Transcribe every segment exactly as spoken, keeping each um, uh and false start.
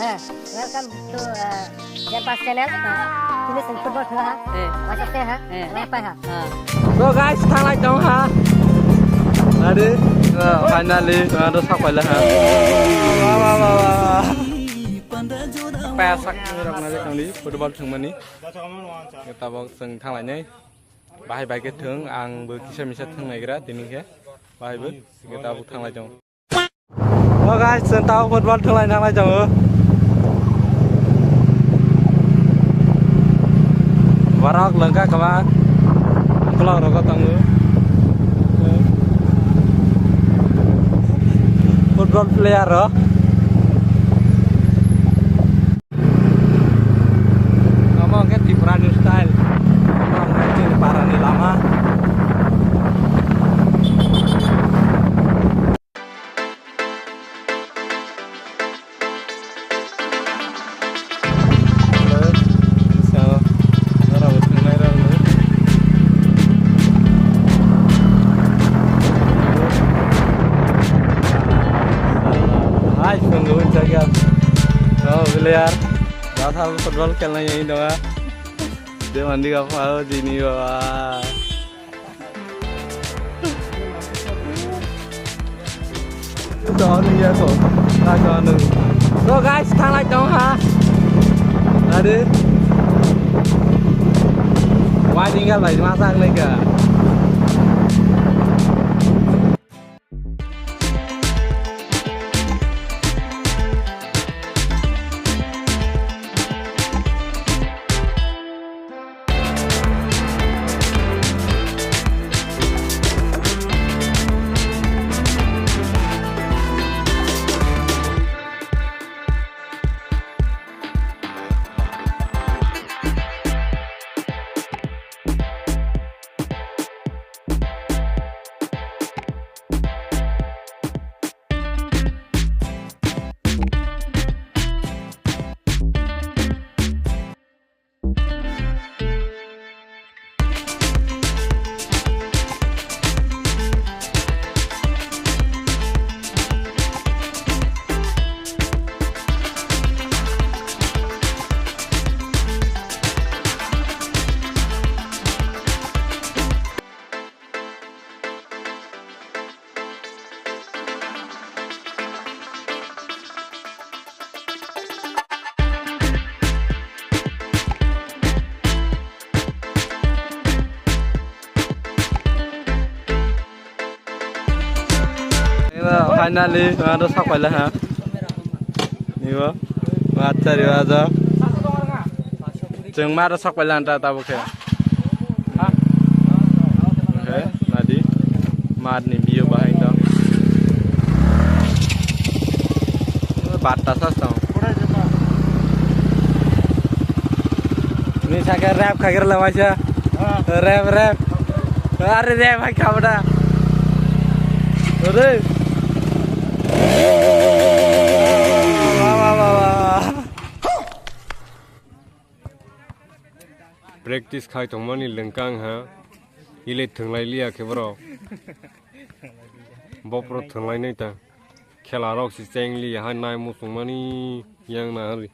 Welcome to, uh, Jempas channel. Ini sing football kha ha. Eh. Masa se ha. Eh. Lepai ha. Ah. So guys, thanglai tong ha. Ade, uh, finally, uh, ado sapaila ha. Wa, wa, wa, wa, wa. Pasak ni rok na tong di football thwngmani. Tabok sing thanglai nai. Bahai bai khe thwng, ang bo kisa misa thwng naigra tini khe. Bahai bo, khe tabok thanglai tong. O guys, chwng tabok football thwnglaina thanglai tongo. Borok lwngkha kwbang, ukulok rogo tongo. Football player rok. Omo hwnkhe Tripura ni style. Omo hwnkhe chini para ni lama. Hai, sungguh jaga. Oh, biliar. Dasar football khelna yahi dong. Dia mandi ka pao jini baba. Don ya ko. Na don. So guys, thanglai tong ha. Ade. Wai tinggal bai masa ang lai ka. Finally, aro sapaila ha. Ibo, achari aja. Chwng maro sapaila anta tabuk khe. Oke, nadi. Mat ni view bahai to. Batta sas tong. Ni sakhe rap khagir la waisa. Rap, rap. Are rap hai khabda. Ore. Wa, wa, wa, wa, wa. Practice khai tongmani lengkang ha. Ile thwnglai liya khe borok. Bopro thwnglai nai ta. Khela rok si cheng liya ha nai muchung mani yang na hari.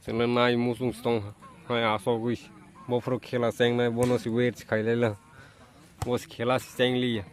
Chwngno nai muchung stong hai asogwi. Bopro khela cheng nai bono si wait khai lai la. Bo si khela si cheng liya.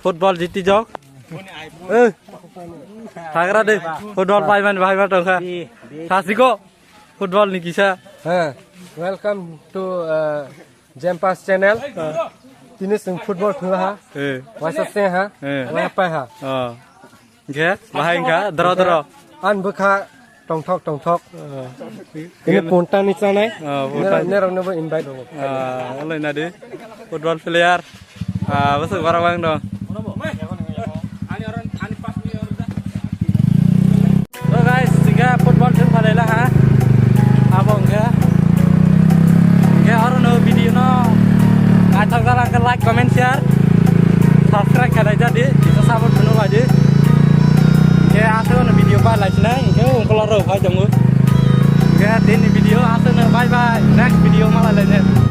Football jiti jok. Eh. Thagra de. Football paiman bahai ma tongkha. Sasiko. Football ni kisa. He. Welcome to uh, Jempas channel. Tini sing football thula ha. Eh. Waisa se ha. Eh. Wai pai ha. Oh. Oke, bahai wngkha, doro doro. An bwkha tongthok tongthok. Oh. Ini punta ni chanai. Oh, punta. Nerok nerok nobo invite rwo. Ah, alai nadi. Football player. Ah, bwswk borok wng dong. So guys, tiga football thung phalai la ha. Abo hwnkhe. Hwnkhe oro no video no naithok jala hwnkhe like, comment, share, subscribe khlai jadi. Kisa support khunu baji. Hwnkhe aswk no video pa lai sinai. Hwnkhe ungkolor rok phai tongo.